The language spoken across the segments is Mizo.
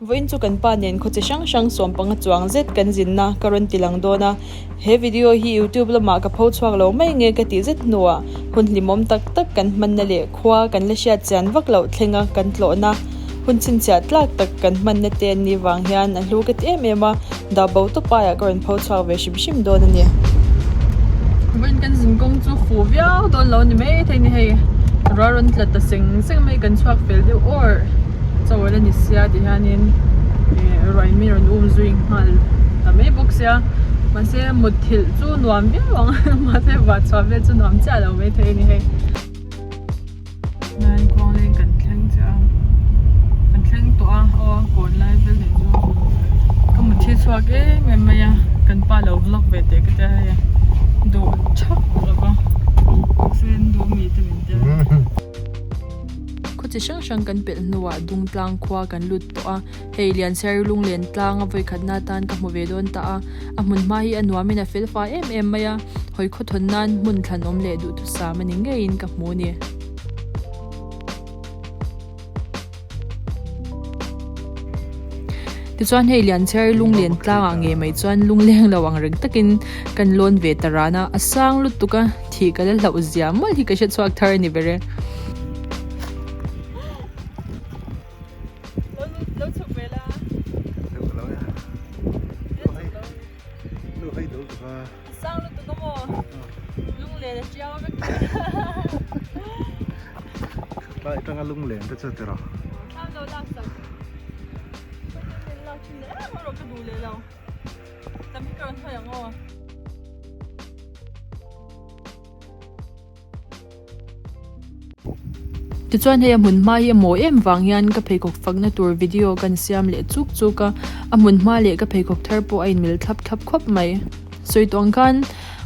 Vawiin chu kan pa nen khaw chi hrang hrang sawmpanga chuang zet kan zinna ka rawn ti lang dawn a. He video hi YouTube lamah ka pho chhuak lo mai nge ka tih zet hnuah hun hlimawm tak tak kan hmanna leh khua kan la hriat chian vak loh thlenga kan tlawhna hun chhinchhiah tlak tak kan hmanna te an nih vang hian a hlu ka ti em em a, dah bo tawp aiah ka rawn pho chhuak ve hrim hrim dawn a ni. Vawiin kan zin kawng chu fuh viau dawn lo ni mai thei ni hei ruah rawn tla ta seng seng mai kan chhuak fel deuh awr chaw la ni sia ti hianin ih ruah in min rawn um zui nghal ta mai bawk sia mahse mutthilh chu nuam viau ang mahse vah chhuah vel chu nuam chiah lo mai thei a ni hei. Nan kawng kan thleng chiah a kan thleng tawh a aw kawn lai vel leh chu ka mutthi chhuak em em mai a kan pa lo vlog ve teh ka tia hei duh thak lo va mahse an duh mi te min tia. Khaw chi hrang hrang kan pelh hnuah Dungtlang khua kan lut tawh a hei Lianchhiar lunglen tlang a vawikhatna atan ka hmu ve dawn ta a a hmun hma hi a nuamin a fel fai em em mai a. Hawi khawthawn nan hmun thlan awm leh duhthusam a ni ngeiin ka hmu a ni. Tichuan hei Lianchhiar lunglen tlangah ngei mai chuan lungleng lo ang reng takin kan lawn ve ta ran a, a sang lutuk a, thih ka la hlauh zia mawlh hi ka hre chhuak thar a ni ber e. Sang lutuk a maw? Lunglen a tiau vek tawh. Tlai atanga lunglen te chu tiraw? Thlam lo lak sak. Lunglen lak thin leh em erawh ka duh leh lo. Tam hi ka rawn hawi ang aw. Tichuan hei a hmun hma hi a mawi em vang hian ka pheikhawk fakna tur video kan siam leh chuk chuk a, a hmun hma leh ka pheikhawk thar pawh a inmil thlap thlap khawp mai. Sawi tawh ang khan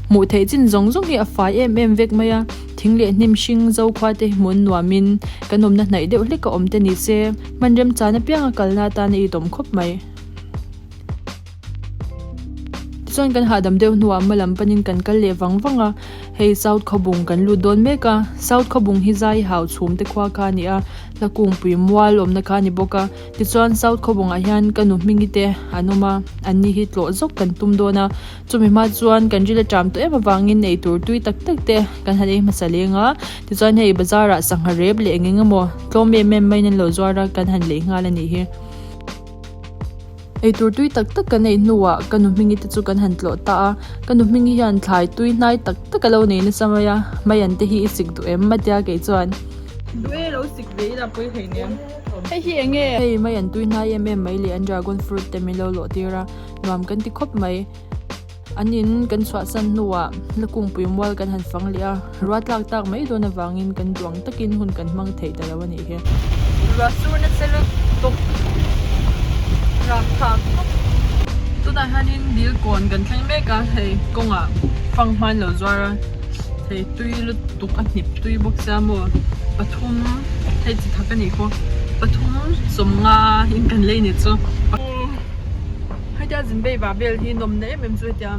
hmuh theih chin zawng zawng hi a fai em em vek mai a, thing leh hnim hring zokhua te hi hmun nuamin kan awmna hnaih deuh hlek a awm te ni se, hman remchan apianga kalna atan a itawm khawp mai. Tichuan kan hahdam deuh hnuah hma lam panin kan kal leh vang vang a, hei South Khawbung kan lut dawn mek a, South Khawbung hi zai hau chhum te khua kha a ni a, hla kungpui mual awmna kha a ni bawk a, tichuan South Khawbungah hian ka nu hmingi te an awm a, an ni hi tlawh zawk kan tum dawn a, chumi hma chuan kan ril a ṭam tawh em avangin eitur tui tak tak te kan han ei hmasa leng a, tichuan hei bazar ah sangha rep leh eng eng emaw tlawm em em maiin an lo zuar a, kan han lei nghal a nih hi. Eitur tui tak tak kan ei hnuah ka nu hmingi te chu kan han tlawh ta a, ka nu hmingi hian thlai tui hnai tak tak a lo nei nasa mai a, maian te hi i sik duh em a tia kei chuan. Duh e lo sik ve ila pawi hlei nen. Hei hi eng nge? Hei maian tui hnai em em mai leh an dragon fruit te min lo lawh tir a, nuam kan ti khawp mai. An in kan chhuahsan hnuah la kungpui mual kan han fang leh a, ruah tlak tak mai dawn avangin kan duang takin hun kan hmang theih ta lo a nih hi. Ruah sur nasa lutuk rak thak khawp. Tunah hianin dil kawn kan thleng mek a, hei kawngah fang hman lo zuar a, hei tui lutuk a hnip tui bawk sia maw pathum hei chi thak a nih khaw pathum sawmnga in kan lei ni chu. Hetia zin vei vah vel hi nawmna em em chu hetia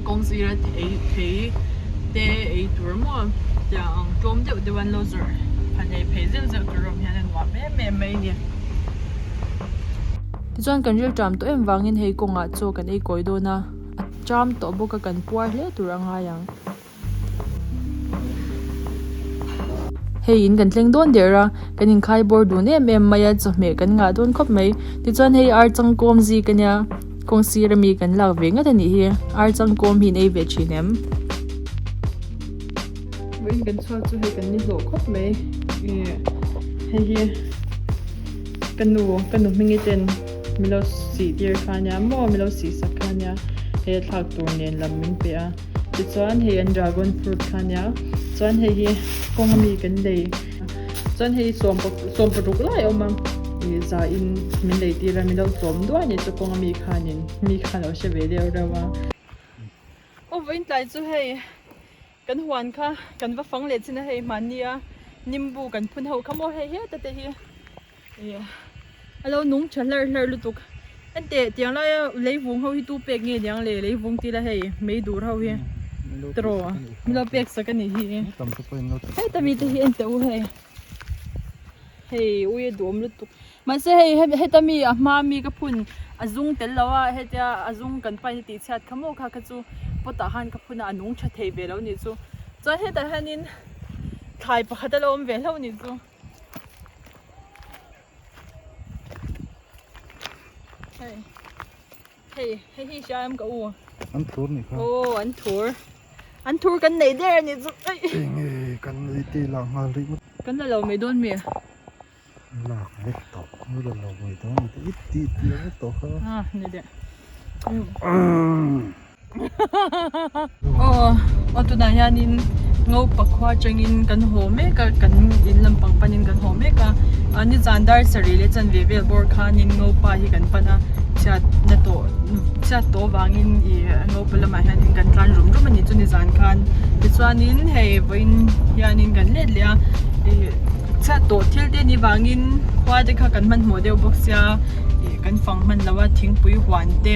kawng sira thei thei te ei tur maw tiang ang tlawm deuh deuh an lo zawrh han ei phei zeuh zeuh tur awm hian a nuam em em mai a ni. Tichuan kan ril ṭam tawh em vangin hei kawngah chaw kan ei kawi dawn a, a ṭam tawh bawk a kan puar hle tur a ngai ang. Hei in kan thleng dawn der a, kan inkhai bawr dun em em mai a, chawhmeh kan ngah dawn khawp mai. Tichuan hei ar changkawm zik ania, kawng sir ami kan lak ve ngat a nih hi. Ar changkawm hi in ei ve thin em? Vawiin kan chhuak chu hei kan ni hlawh khawp mai. Ih hei hi ka nu ka nu hmingi ten min lo sih tir kha ania maw min lo sih sak kha ania hei a thlak tur nen lam min pe a. Tichuan hei an dragon fruit kha ania chuan hei hi kawng ami kan lei chuan hei sawm sawm paruk lai a awm a ih za in min lei tir a min lo tlawm duai a ni chu kawng ami khanin mi khan a lo hre ve deuh reuh a. Aw vawiin tlai chu hei kan huan kha kan va fang leh chin a hei hmanni a nimbu kan phun ho kha maw hei heta te hi. Ih a lo nung tha hlar hlar lutuk enteh tiang laia leivung ho hi tu pek nge niang le leivung tila hei mei dur ho hi tiraw min lo pek sak a nih hi heta mi te hi enteh u hei hei ui a duhawm lutuk. Mahse hei heta mi a hma mi ka phun a zung tel lo a hetia a zung kan pain a tih chhiat kha maw kha kha chu pot ah khan ka phun a a nung tha thei ve lo nih chu chuan hetah hianin thlai pakhat a lo awm ve hlauh nih chu. Hei hei hei hi hria em ka u. An thur nih kha. Aw an thur an thur kan nei der a nih chu. Enge kan nei tih lah nghal rih ngawt. Kan la lo mai dawn mi. Lak vek tawh nu la lo mai dawn ni i ti ti vek tawh kha. Ah ni deh. Aw aw tunah hianin Ngopa khua atangin kan haw mek a kan in lampang panin kan haw mek a ah nizan dar sarih leh chanve vel bawr khanin Ngopa hi kan pan a chhiat na tawh chhiat tawh vangin ih Ngopa lamah hianin kan tlan rum rum a ni chu nizan khan tichuanin hei vawiin hianin kan let leh a ih. Chhiat tawh thil te ni vangin khua te kha kan hmanhmawh deuh bawk sia ih kan fang hman lo a thingpui huan te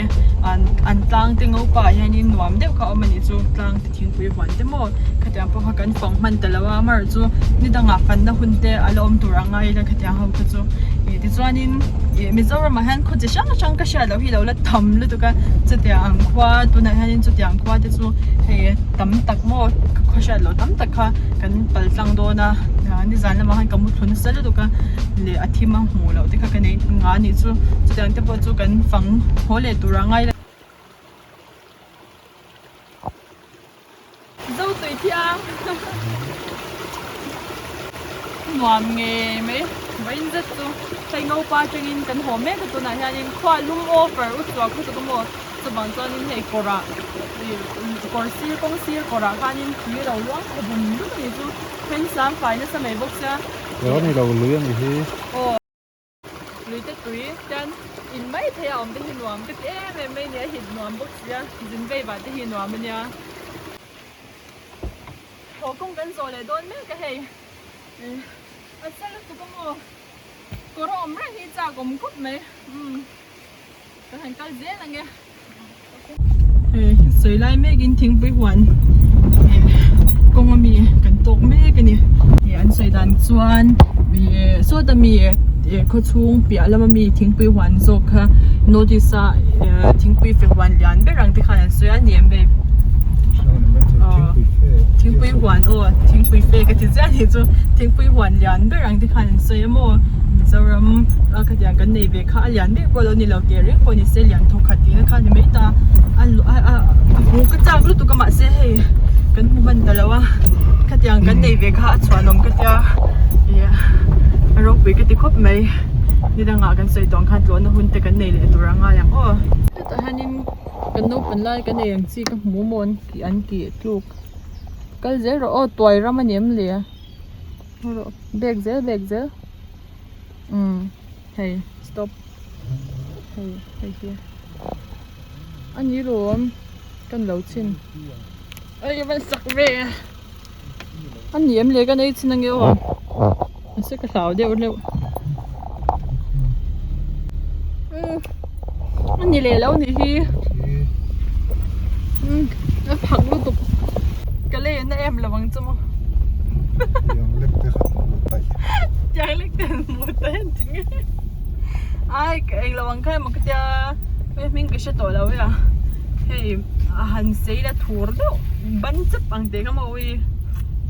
an an tlang te ngo pah hianin nuam deuh kha a awm a nih chu tlang te thingpui huan te maw khatiang pawh kha kan fang hman ta lo a amaherawh chu ni dangah fanna hun te a la awm tur ang ngai ila khatiang ho kha chu ih tichuanin ih Mizoram ah hian khaw chi hrang hrang ka hriat loh hi lo la tham lutuk a chutiang khua tunah hianin chutiang khua te chu hei tam tak maw khaw hriat loh tam tak kha kan pal tlang dawn a. Nizan lamah khan ka mu thlu nasa lutuk a leh a thim a hmuh loh te kha ka nei nga anih chu chutiang te pawh chu kan fang haw leh tur a ngai lo. Zo tui thiang nuam ngei mai vawiin zet chu hei ngopa atangin kan haw mek a tunah hianin khua lum over u chhuak lutuk a maw. Chuvang chuanin hei kawrah ih kawr sir kawng sir kawrah khanin thli ro luang khaw bum bum a ni chu then sang fai nasa mai bawk sia. Kawr a ni lo lui a ni hi. Aw lui te tui hian in mai thei a awm te hi nuam ka ti em em mai nia hit nuam bawk sia zin vei vah te hi nuam a nia. Haw kawng kan zawh leh dawn mek a hei a sa lutuk a maw kawr a awm reng hi chak awm khawp mai umm. Ka han kal zel ang e. Hei sawi lai mekin thingpui huan kawng ami kan tawk mek a ni. Hei an sawi dan chuan ih sawta mi khaw chhung piah lama mi thingpui huan zawk kha north east a thingpui fe huan lian ber ang te khan an sawi a ni em hei. Thingpui huan aw thingpui fe ka ti chiah a nih chu thingpui huan lian ber ang te khan an sawi a maw Mizoram a khatiang kan nei ve kha a lian ber pawh a lo ni lo teh reng pawh ni se lian thawk khat tihna kha a ni mai ta a a a hmu ka chak lutuk a mahse hei kan hmu hman ta lo a khatiang kan nei ve kha a chhuanawm ka tia ih a ropui ka ti khawp mai ni dangah kan sawi tawh ang khan tlawhna hun te kan nei leh tur a ngai ang aw hetah hianin kan naupang lai kan ei ang chi ka hmu maw an tih an tih tluk kal zel rawh aw tuai ram a ni em le rawh bag zel bag zel umm hei stop hei hei hi a ni lawm kan lo chhin ei a van sak ve a ni em le kan ei chhin ange aw mahse ka hlau deuh deuh umm a ni leh lo nih hi umm a phak lutuk ka lei na em lo ang chu maw tiang lek te khan hmu taih tiang lek te han hmu taih an ti nge ai ka englo ang kha emaw ka tia hei hming ka hre tawh lo e a hei a han sei la thur deuh ban chep ang teh kha maw ui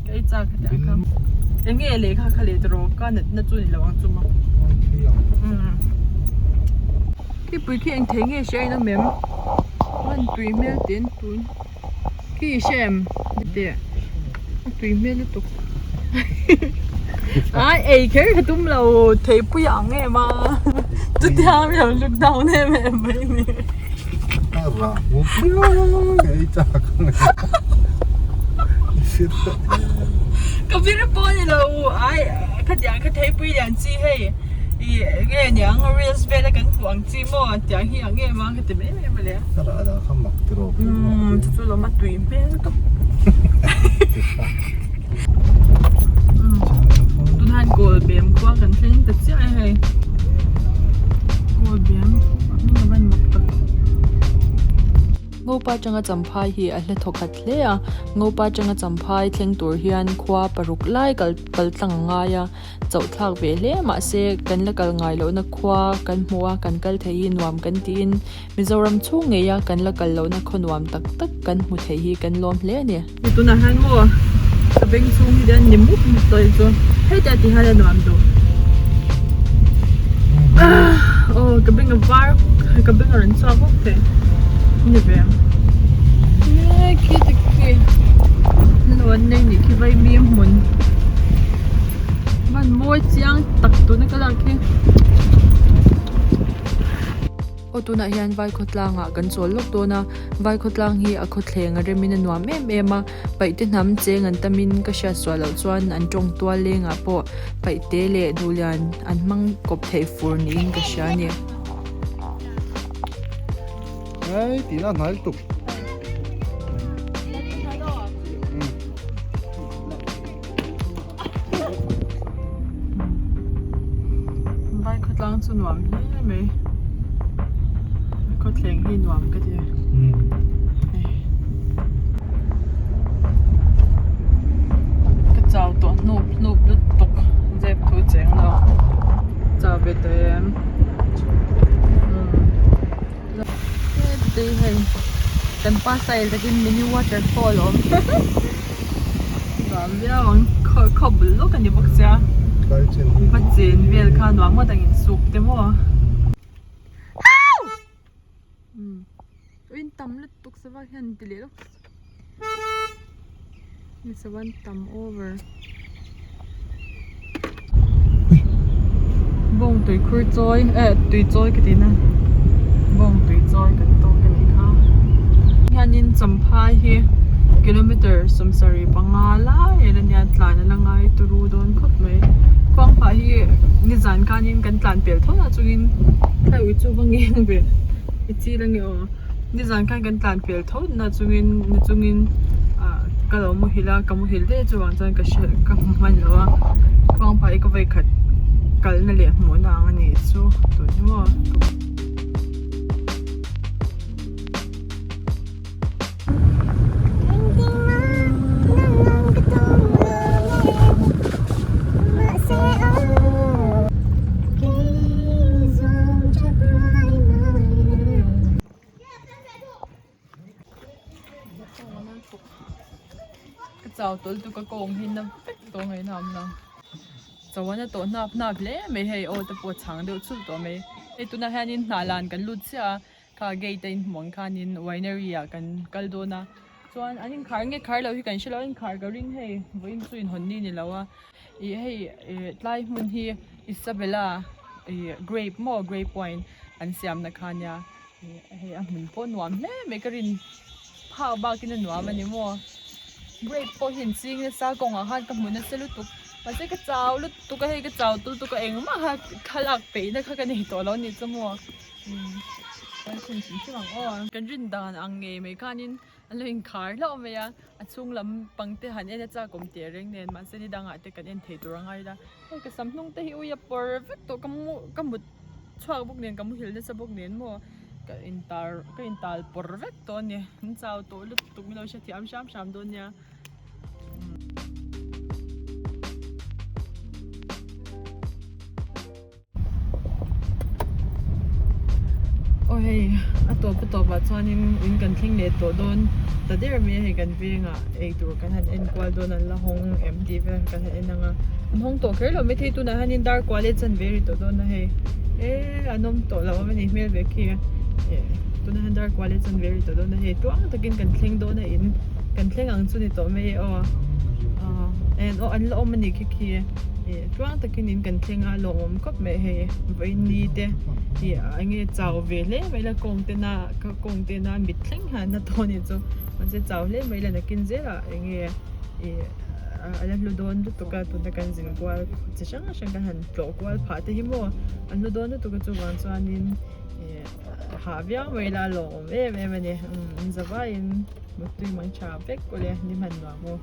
ka ei chak ka ti ang kha eng nge lehkha kha leh tawh ka natna chu ni lo ang chu maw umm khipui khi eng thei nge hria in awm em hman tui hmel te an tun khi i hre em teh a tui hmel lutuk ai ei kher ka tum lo theipui a ang em a chutia mi lo look down em em mai ni. Ka vir pawh a ni lo ai khatiang kha theipui lian chi hei ih nge niang reels vel a kan hmuh ang chi maw tiang hi ang em a ka ti mai mai mawle umm chu chu lawm a tui hmel lutuk tunah hian kawl bem khua kan thleng ta chiah a hei kawl bem a hming a van mak tak. Ngopa atanga Champhai hi a hla thawkhat hle a, Ngopa atanga Champhai thleng tur hian khua paruk lai kal paltlang a ngai a, chauh thlak ve hle mahse kan la kal ngai lohna khua kan hmu a, kan kal thei hi nuam kan tiin Mizoram chhung ngei a kan la kal lohna khaw nuam tak tak kan hmu thei hi kan lawm hle a ni. Ni tunah hian maw ka beng chhung hi hian ni mup mup tawh hi chu heti ti hian a nuam duh aw ka beng a var ka beng a rawn chhuak vak thei ni ve e khi te khi lo an nei nih khi vaimim hmun hman mawi chiang tak tuna ka lak hi. Aw tunah hian vai khawtlangah kan chawl lawk dawn a, vai khawtlang hi a khawthleng a remin a nuam em em a, paihte hnam cheng an tamin ka hriat suah loh chuan an tawng tual lengah pawh paihte leh duhlian an hmang kawp theih fur niin ka hria a ni. Hei tihna a hnai lutuk. Vai khawtlang chu nuam hle mai khawthleng hi nuam ka ti ka chau tawh hnup hnup lutuk zep thu cheng lo chau ve tawh em heti hei kan pa style takin mini waterfall a awm. Nuam viau ang khaw khaw bul lawk a ni bawk sia va chen vel kha nuam ngawt ang insuk te maw umm tam lutuk sava hian ti leh lawk ni sava an tam over bawng tui khur chawi eh tui chawi ka tih na bawng tui chawi kan tawk a nih kha hianin champhai hi kilometer sawmsarih panga lai a la nia tlan a la ngai turu dawn khawp mai khuangphah hi nizan khanin kan tlan pel tho na chungin thlai ui chu va ngeng ve i chil ange aw. Nizan khan kan tlan pel tho na chungin na chungin ah ka lo muhil a ka muhil daih chuvang chuan ka hre ka hmu hman lo a khuang phah hi ka vawikhat kalna leh hmuhna ang a nih chu tun hi maw. Ka chau tawlh tuk a kawng hi na vek tawh ngaih na awm lo chaw an a tawh hnap hnap hle mai hei aw te pawh a chhang deuh chulh tawh mai hei tunah hianin hnah lan kan lut chiah a kha gate a inhmuh ang khanin winery ah kan kal dawn a chuan an inkhar nge khar lo hi kan hre lo a inkhar ka ring hei vawiin chu inhawn ni ni lo a ih hei ih tlai hmun hi Isabella ih grape maw grape wine an siamna kha nia ih hei a hmun pawh nuam hle mai ka rin phak bakin a nuam a ni maw grape pawh hi an ching nasa kawngah khan ka hmu nasa lutuk mahse ka chau lutuk a hei ka chau lutuk a engmah kha thlalak peihna kha ka nei tawh lo a nih chu maw. Kan chhun hrim hrim ang aw. Kan rin dan ang ngei mai khanin an lo inkhar hlauh mai a, a chhung lam pang te han en a chak awm teh reng nen mahse ni dangah te kan en thei tur a ngai la. Hei ka sam hnung te hi ui a pawr vek tawh ka mu ka mut chhuak bawk nen ka muhil nasa bawk nen maw ka intar ka intal pawr vek tawh a ni. An chau tawh lutuk min lo hrethiam hram hram dawn nia. Aw hei a tawp a tawpah chuanin in kan thleng leh tawh dawn ta der mai a hei kan vengah eitur kan han en kual dawn an la hawng em tih vel kan han en ang a an hawng tawh kher lo maithei tunah hianin dar kual e chanve ri tawh dawn a hei eee an awm tawh lo a ni hmel ve khi eh tunah hian dar kual e chanve ri tawh dawn a hei tluang takin kan thleng dawn a in kan thleng ang chu ni tawh mai e aw aw an la awm a nih khi khi. Ih tluang takin in kan thleng a lawmawm khawp mai hei vawiin ni te ih eng nge chau ve hle mai la kawng te na ka kawng te na mit thleng hian na tawh a nih chu mahse chau hle mai la nakin zelah eng nge ih a la hlu dawn lutuk a tuna kan zin kual chi hrang hrang kan han tlawh kual phah te hi maw a hlu dawn lutuk a chuvang chuanin ih hah viau mai la lawmawm em em a ni umm in zavaiin mutui mang tha vek ule ni hman nuam aw.